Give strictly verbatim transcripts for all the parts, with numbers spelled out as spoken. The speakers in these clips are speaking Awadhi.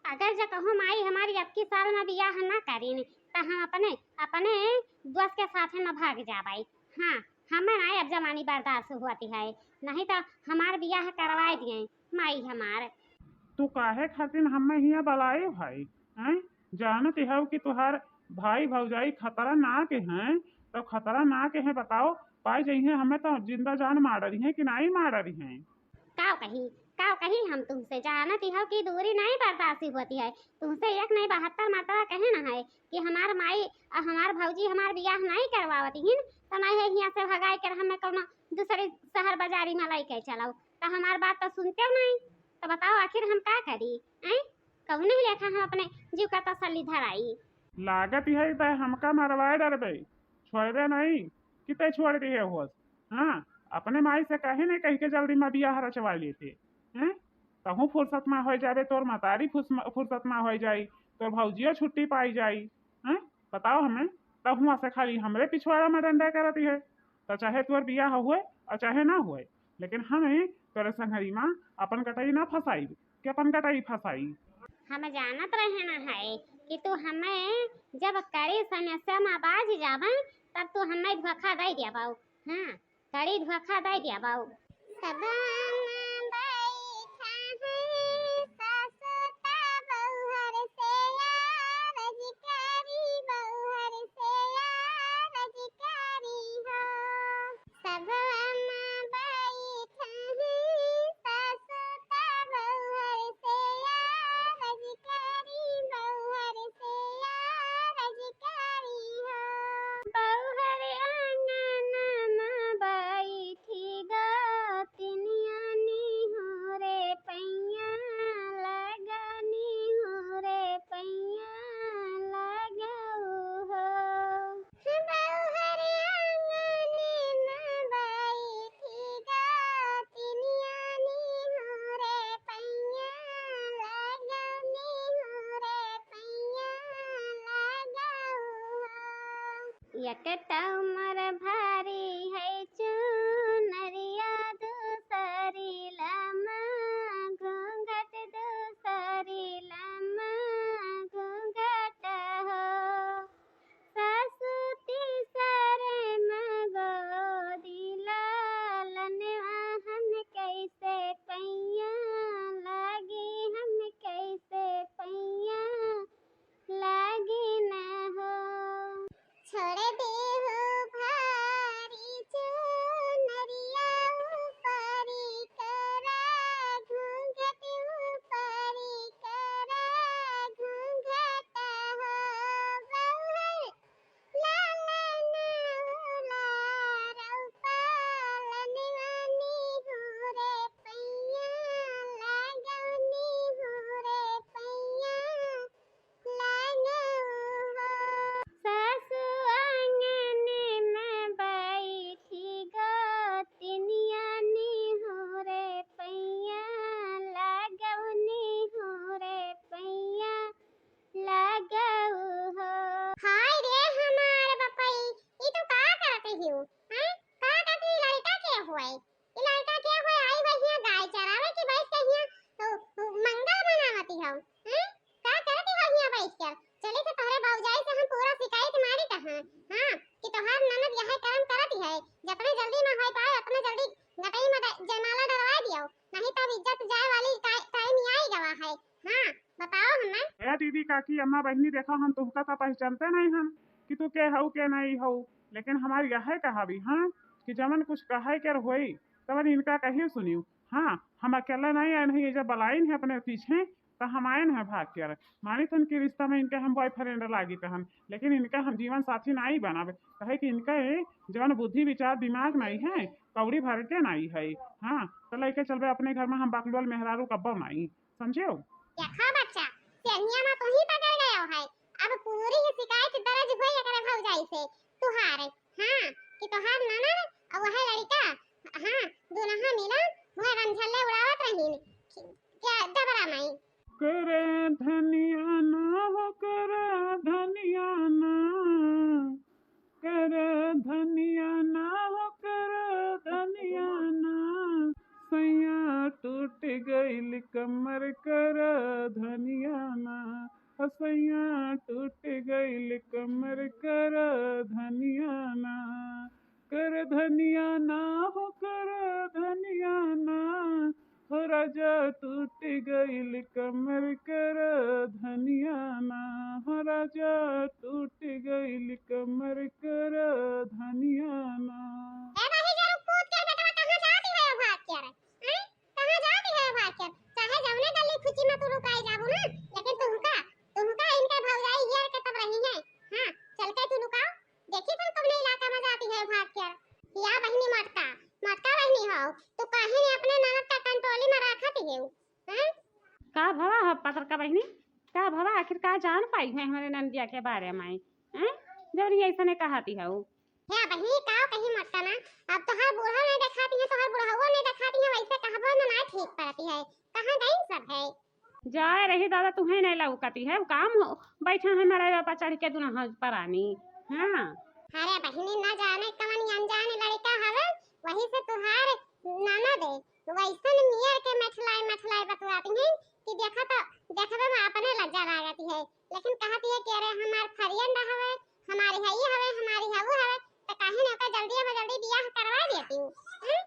अगर जे कहूँ माई हमारी अबकी साल मा बियाह ना करिन, त हम अपने, अपने दोस्त के साथे मा भाग जाबइ। हाँ, हमें नाहीं अब जवानी बर्दाश्त होती है, नहीं त हमार बियाह करवाए दिए माई हमार। तू काहे खातिर हमें हियाँ बलाए भाई, हैं? जानत हउ कि तुहार भाई भौजाई खतरनाक हैं, तो खतरनाक हैं, बताओ, पाई जइहें हमें तो जिंदा जान मार रही हैं कि नाहीं मार रही हैं? काव कही, काव कही, हम तुमसे जानत हउ कि दूरी नाहीं बर्दाश्त होती है। तुमसे एक नाहीं बहत्तर मरतबा कहे ना है कि हमार माई अ हमार भौजी हमार बियाह नाहीं करवावत हिन, तो नाहीं है हियाँ से भगाए कर हमें कौनो दूसरे शहर बाजारी में लइके चलाओ। तो हमार बात तो सुनते हो नाहीं, तो बताओ आखिर हम का करी? हैं? कौने लेखा हम अपने जीव का तसल्ली धराई? लागत है त हमका मरवाए डरबे, छोड़बे नाहीं कि ते छोड़ दिहे होस। हाँ, अपने माई से काहे नहीं कहि के जल्दी मा बियाह रचवा लेते, हैं? तहूँ फुर्सत मा होइ जाबे, तोर मतारी फुस-, फुर्सत मा होइ जाई, तोर भौजियो छुट्टी पाई जाई, हैं? बताओ हमें, तब हुआँ से खाली हमरे पिछवाड़ा मा डंडा करत है। तो चाहे तोर बियाह होए और चाहे ना होए, लेकिन हमें तोरे संघरी मा अपन गटई ना फंसाई, कि अपन गटई फंसाई। हम जानत रहे ना है कि तू हमें जब कड़ी समस्या मा बाज जाबे, तब तू हमें धोखा दे देबो। हाँ, कड़ी धोखा दे देबो। सदन बैठा है ससुता बउहर से यार जिकारी, बउहर से यार जिकारी हो। सदन बैठा है ससुता बउहर से यार जिकारी, बउहर से यार जिकारी हो। बउहर आंगन मा बैठी गोतिनिया निहुरे पैया लगा, निहुरे पैया लगाऊ हो। बउहर आंगन मा बैठी गोतिनिया निहुरे पैया लगा, निहुरे पैया लगाऊ हो। एक टमर भारी है चुनरिया, दूसरी लमा घूंघट, दूसरी लमा घूंघट हो। सासु तीसरे मा गोदी लालनवा हम कैसे पैया लागी, हम कैसे पैया लागे न हो। छोड़ देहु भारी चुनरिया ऊपरी करा घूंघट, ऊपरी करा घूंघट हो। बउहर लालना उलारउ पालनवा निहुरे पैया लागउ, निहुरे पैया लागउ हो। सासु आंगन मा बैठी गोतिनिया निहुरे पैया लागउ, निहुरे पैया लागउ हो। हाय रे हमार बपई, ई तू का करत हिउ? हैं? का करत ही? लड़का के होए? ई लड़का के होए? आई होए हियां गाय चरावे कि बैठ के हियां, ओ, ओ, मंगल मनावत हउ? हैं? का करत हउ हियां बैठ के? चली से तोहरे भौजाई से हम पूरा शिकायत मारी कहाँ? हाँ, कि तोहार ननद यह कर्म करत है, जतने जल्दी मा होए पाए, उतने जल्दी गटई मा ड-, जयमाला डरवा दियो, नहीं तब इज्जत जाए वाली टाइ-, टाइम ही आई गवा है। हाँ, बताओ हमें। ए दीदी, काकी, अम्मा, बहिनी, देखो, हम तुहका तो पहचानते नहीं हन कि तू के हऊ, के नहीं हऊ, लेकिन हमार यह कहावी, हाँ, कि जवन कुछ कहे के होई, तवन इनका कहियो सुनियो। हाँ, हम अकेले नहीं आए नहीं, जब बलाइन है अपने पीछे, तो हम आए नहीं भाग के। मानी तन के रिश्ता में इनके हम बॉयफ्रेंड लागी तहन, लेकिन इनका हम जीवन साथी नहीं बनावे, कहे कि इनका ये जवन बुद्धि, विचार, दिमाग नहीं है, कौड़ी भर के नहीं है। हाँ, तो लेके चलबे अपने घर में हम बकलोल मेहरारू कब्बो नहीं। समझियो? देखा बच्चा, सेनिया मा तू ही पकड़ गयो है। अब पूरी ही शिकायत दर्ज हुई एकरे भौजाई से, तुहारे, हाँ, कि तुहार ननद और वह लड़का, हाँ, दोनों मिला वह रमझल्ले उड़ावत रहीन, क्या डबरा माई। करे धनिया ना हो, करे धनिया ना, कर धनिया ना हो, कर धनिया ना, सैया टूट गइल कमर, कर धनिया ना। सैया टूट गइल कमर कर धनिया ना, कर धनिया ना हो कर धनिया ना, हो राजा टूट गइल कमर कर धनिया ना, हो राजा टूट गइल कमर कर धनिया ना। ए भाई जरा पूछ के बेटवा कहाँ जाती है भाग के? हैं? कहाँ जाती है भाग के? चाहे जौने गली खुची में तू लुकाई जाबू ना, लेकिन तुमका, तुमका इनके भौजाई हियर के तब रही है। हाँ, चल के तू लुकाओ, देखी तुम कौने इलाका में जाती है भाग के। या बहिनी मटका, मटका बहिनी हो, तू काहे नहीं अपने ननद का कंट्रोली में रखती है? हैं? का भवा है पतरका बहिनी, का भवा, आखिर का जान पाई है हमारे ननदिया के बारे में, हैं? जौन ये ऐसने कहती है। हे बहिनी, काव कही मटका ना, अब तोहार बूढ़ा नहीं देखाती है, तोहार बुढ़ाओ नहीं देखाती है, वैसे कहबो में ना ठीक पड़ती है। कहाँ गई सब है? जाए रही दादा, तुहे नहीं लौकती है, वो काम हो, बैठा है मेरा बापा चढ़ के दुनहा परानी। हाँ। अरे बहिनी, ना जाने कवन अनजान लड़का हवे, वही से तुहार ननद वैसन नियर के मठलाए मठलाए बतलाती हैं कि देखा तो, देखबे में अपने लज्जा लागती है, लेकिन कहती है कि अरे हमार friend हवे, हमारी हई हवे, हमारी हऊ हवे, तो काहे न ओकर जल्दी में जल्दी बियाह करवा देती हूँ। हम्म?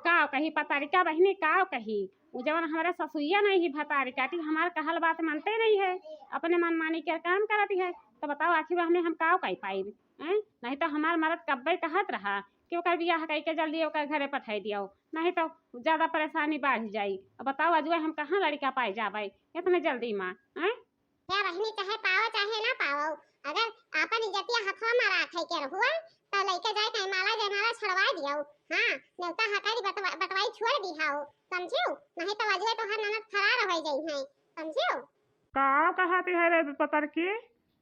का कही पतारिका बहिनी, का कही, उ जवन हमारे ससुइया नहीं ही भतारी काटी, हमार कहल बात मानते नहीं है, अपने मनमानी के काम करती है। तो बताओ आखिर हमें हम का कही पाई, हैं? नहीं तो हमार मरद कब्बे कहत रहा कि ओकर बियाह कई के जल्दी ओकर घरे पठाई दियो, नहीं तो ज्यादा परेशानी बढ़ जाई। अब बताओ अजुआ हम कहाँ लड़का पाए जाबे इतने जल्दी माँ, हैं? हे बहिनी, चाहे पाओ चाहे ना पाओ, अगर आपन इज्जतिया हथवा में राखे के रहुआ, तो लइके जाए के माला जयमाला छड़वा दियो। हाँ, नेवता हकारी बटवा-, बटवाई छोड़ दिहाओ, समझियो? नहीं तो अजुए तोहार ननद फरार हो जाई हैं, समझियो? का कहती है रे पतरकी?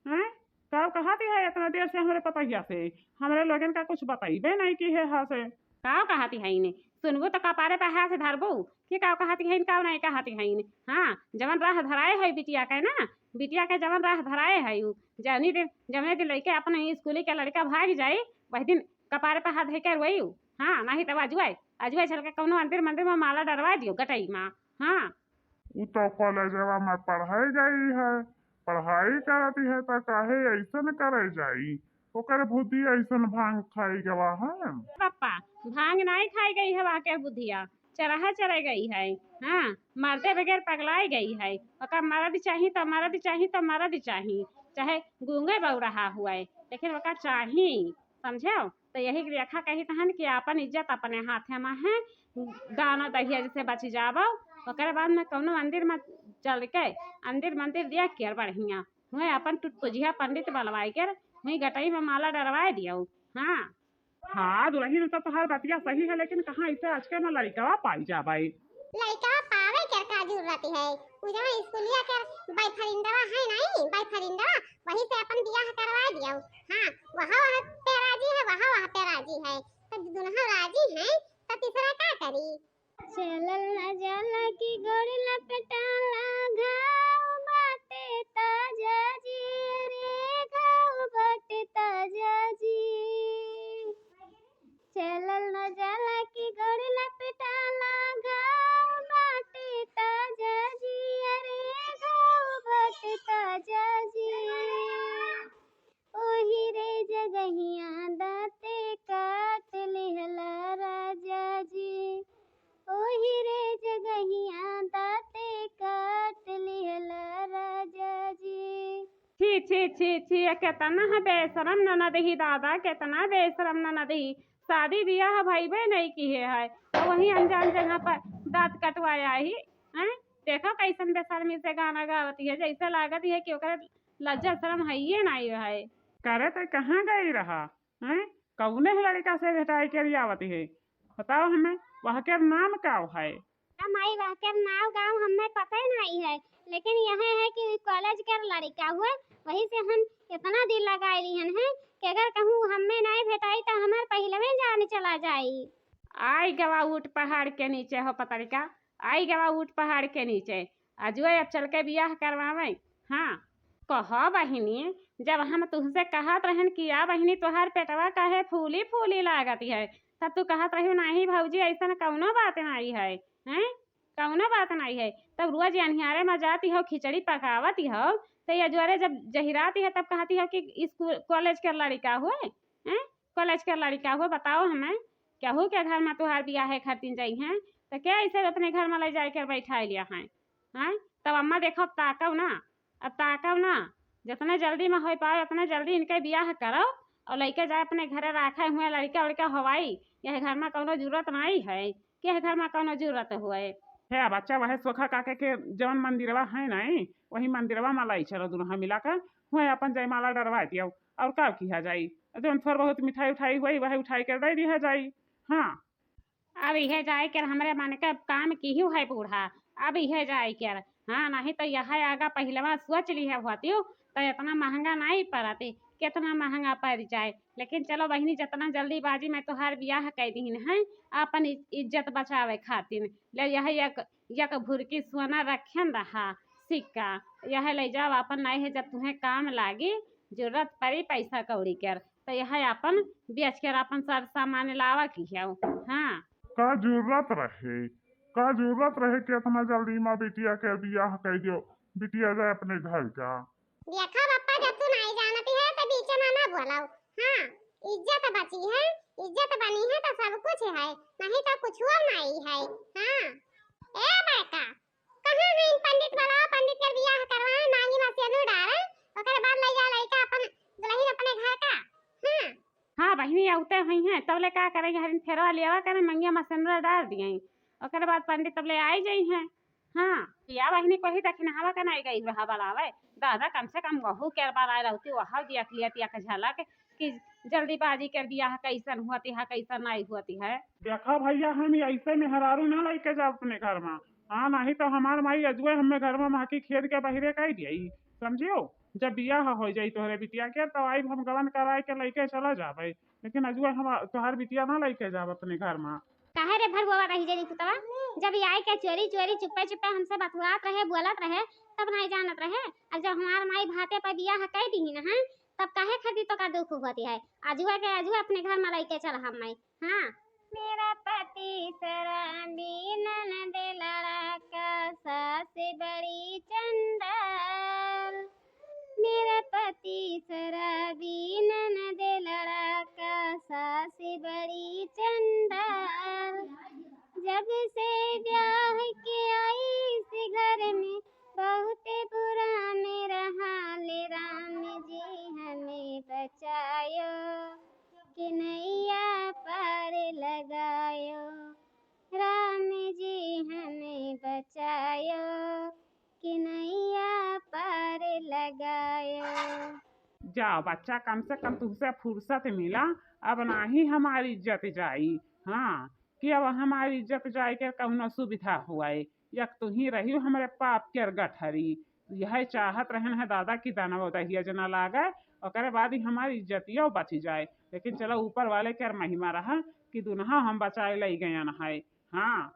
हैं? का कहती है इतना देर से हमरे पतहिया से? हमरे लोगन का कुछ बताइबे नहीं की है हा से। का कहती है इन्हें? सुनबू तो कपारे पे हाथ धरबू कि का कहती है, का नहीं कहती है इन्हें। हाँ, जवन राह धराए है बिटिया के ना, बिटिया के जवन राह धराए है उ, जवनी दिन, जवने दिन लइके अपने स्कूली के लड़का भाग जाई, वही दिन कपारे पे हाथ धर के रोई उ। हाँ, नहीं तो अजुआई, अजुआई चल के कौनो अंदिर मंदिर में माला डरवा दियो गटई में। हाँ। उ तो कॉलेजवा में पढ़ाई गई है, पढ़ाई करती है तो काहे ऐसन करे जाई? ओकर बुद्धि ऐसन भांग खाई गवा है। पापा, भांग नाई खाई गई है, वाह के बुद्धिया चरहा चरे गई है। हाँ, मर्दे बगैर पगलाई गई है। ओकर मर्द चाही तो मर्द चाही तो मर्द चाही, चाहे गूंगे बौरहा हुए, लेकिन ओकर चाही, समझो? तो यही रेखा कही तहन कि आपन इज्जत अपने हाथे में है, दाना दहिया जैसे बची जाबो, ओकरे बाद में कौनो अंदिर में चल के अंदिर मंदिर दिया केर बढ़िया, हुए अपन टुटपुजिया पंडित बलवाई के हुए गटई में माला डरवाए दियो। हाँ। हाँ दुलहिन, तो तोहार बतिया सही है, लेकिन कहाँ ऐसे आजकल में लड़िकवा पाई जाबे? लड़िकवा पावे के का जरूरत है? उ जवन स्कूलिया के बॉयफ्रेंडवा है नहीं, बॉयफ्रेंडवा, वही से अपन बियाह करवा दियो। हाँ, वहाँ वहाँ पे राजी है, वहाँ वहाँ पे राजी है, तो दुनहा राजी है, तो तीसरा का करी? चलल न जाला कि गोड़ लपटाला, घाव बाटे ताजा जी, रे घाव बाटे ताजा जी। चलल न जाला कि गोड़ लपटाला, घाव बाटे ताजा जी, अरे घाव बाटे ताजा जी। ओही रे जगहिया दाँते काट लिहला राजा जी, ओही रे जगहिया दाँते काट लिहला राजा जी। छी, छी, छी, छी, ये केतना है बेशरम ननद ही दादा, केतना बेशरम ननद ही। शादी बियाह भइबे नहीं किहे है, और वही अनजान जगह पर दाँत कटवाया ही, हैं? देखो कैसन बेशर्मी से गाना गावती है, जैसे लागत है कि ओकरे लज्जा शरम हइये नाई है। करे ते कहाँ गई रहा, हैं? कौने लड़िका से भेटाई के आवती है? बताओ हमें, वह के नाम का है? आ माई, वह के नाव गाँव हमें पता ही नहीं है, लेकिन यह है कि कॉलेज के लड़िका हुए, वही से हम इतना दिल लगाए लिहन है कि अगर कहूँ हमें नहीं भेटाई तो हमार पहले में जान चला जाई। आई गवा ऊँट पहाड़ के नीचे हो पतरिका, आई गवा ऊँट पहाड़ के नीचे। अजुए अब चल के बियाह करवावे। हाँ, कहो बहिनी, जब हम तुहसे कहत रहन कि आ बहिनी तोहार पेटवा काहे फूली फूली लागत है, तब तू कहत रही नहीं भौजी ऐसन कौनो बात नहीं है, हैं? कौनो बात नहीं है। तब रोज अन्हियारे में जाती हो, खिचड़ी पकावती हो, तो ये जोरे जब जहिराती है तब कहती हो कि स्कूल कॉलेज के लड़का हुए हैं, कॉलेज के लड़का हुए। बताओ हमें, केहू के घर में तुहार बियाह है खरतीन जाई हैं, तो क्या ऐसे अपने घर में ले जाए कर बैठा लिया है? हैं? तब अम्मा देखो, ताकव ना, अब ताकव ना, जितने जल्दी में हो पाओ उतने जल्दी इनके बियाह करो और लइके जाए अपने घरे राखे हुए लड़का उड़का हवाई। यह घर में कौनो जरूरत नहीं है, कि यह घर में कौनो जरूरत हुए। हे बच्चा, वह सोखा काके के जवन मंदिरवा है नहीं, वही मंदिरवा में लाई चलो दोनों मिला कर, हुए अपन जयमाला डरवा दियो। और का किया जाई, जवन थोड़ बहुत मिठाई उठाई हुई वही उठाई के दे दिया जाई। हाँ, अब इहे जाए कर हमरे मन के काम किहू है बूढ़ा, अब इहे जाए कर। हाँ, नहीं तो यह आगा पहिलवा सोच ली है होती तो इतना महंगा नहीं पड़त, कितना महंगा पड़ जाए। लेकिन चलो बहिनी, जितना जल्दीबाजी में तोहार बियाह कर दीन है अपन इ-, इज्जत बचावे खातिर, ले यह एक, एक भुरकी सोना रखेन रहा सिक्का, यह ले जाओ अपन, नहीं है जब तुम्हें काम लागी, जरूरत पड़ी पैसा कौड़ी कर, तो यह अपन बेच कर अपन सर सामान लावा की है। हाँ, का जरूरत रहे, का जरूरत रहे कि इतना जल्दी माँ बिटिया के बियाह कर दियो, बिटिया जाए अपने घर का। देखा बप्पा, जब तू नहीं जानती है तो बीच में ना बोलाओ। हाँ, इज्जत बची है, इज्जत बनी है तो सब कुछ है, नहीं तो कुछ नहीं है। हाँ, ए बेटा, कहाँ है इन पंडित वाला, पंडित के बियाह करवाए, मांगी में सेनुर डारे, ओकर बाद ले जा लइका अपन दुल्हन अपने घर का। हाँ। हाँ बहिनी, औते हुई हैं, तब ले का करे, हरिन फेरवा लेवा करे, मंगिया में सेनुर डाल दिए, ओकर बाद पंडित तब ले आई जाई हैं। हाँ, या बहिनी कोई दखिनहवा का नहीं गई रहा बलावे, दादा कम से कम वहू के बार आए रहती, वह दिया लिया तिया के झलक कि जल्दीबाजी कर बियाह कैसन हुआ तिहा, कैसन नहीं हुआ तिहा। देखा भैया, हम ऐसे मेहरारू ना लेके जाब अपने घर में। हाँ, नहीं तो हमार माई अजुए हमें घर में महकी खेद के बहिरे कह दिया, समझियो। जब बियाह हो जाई तोहरे बिटिया के, तो आई हम गवन कराए के लेके चला जाबे, लेकिन अजुए हम तोहार बिटिया ना लेके जाब अपने घर में। काहे रे भरुआ रही जरी पुतवा, जब ये आई के चोरी चोरी चुप्पे चुप्पे हमसे बतुआत रहे, बोलत रहे, तब नहीं जानत रहे। अब जब हमार माई भाते पर बियाह कह दी ना, तब काहे खातिर तो का दुख होती है? अजुआ के अजुआ अपने घर में लेके चल हम माई। हाँ। मेरा पति शराबी, ननद लड़ाका, सास बड़ी चंडाल। मेरा पति शराबी, ननद लड़ाका, सास बड़ी चंडाल। जब से ब्याह के आई इस घर में, बहुत बुरा मेरा हाल। राम जी हमें बचायो, कि नैया पार लगायो। राम जी हमें बचायो, कि नैया पार लगायो। जा बच्चा, कम से कम तुहसे फुर्सत मिला, अब नाही हमारी इज्जत जाई। हाँ, कि अब हमारी इज्जत जाए के कौनो सुविधा हुआ है। एक तू ही रही हमरे पाप के गठरी। यह चाहत रहन है दादा कि दानव दहिया जना लागे, ओकरे बाद ही हमारी इज्जतियो बची जाए। लेकिन चलो, ऊपर वाले के महिमा रहा कि दुनहा हम बचाए लई गयन है। हाँ,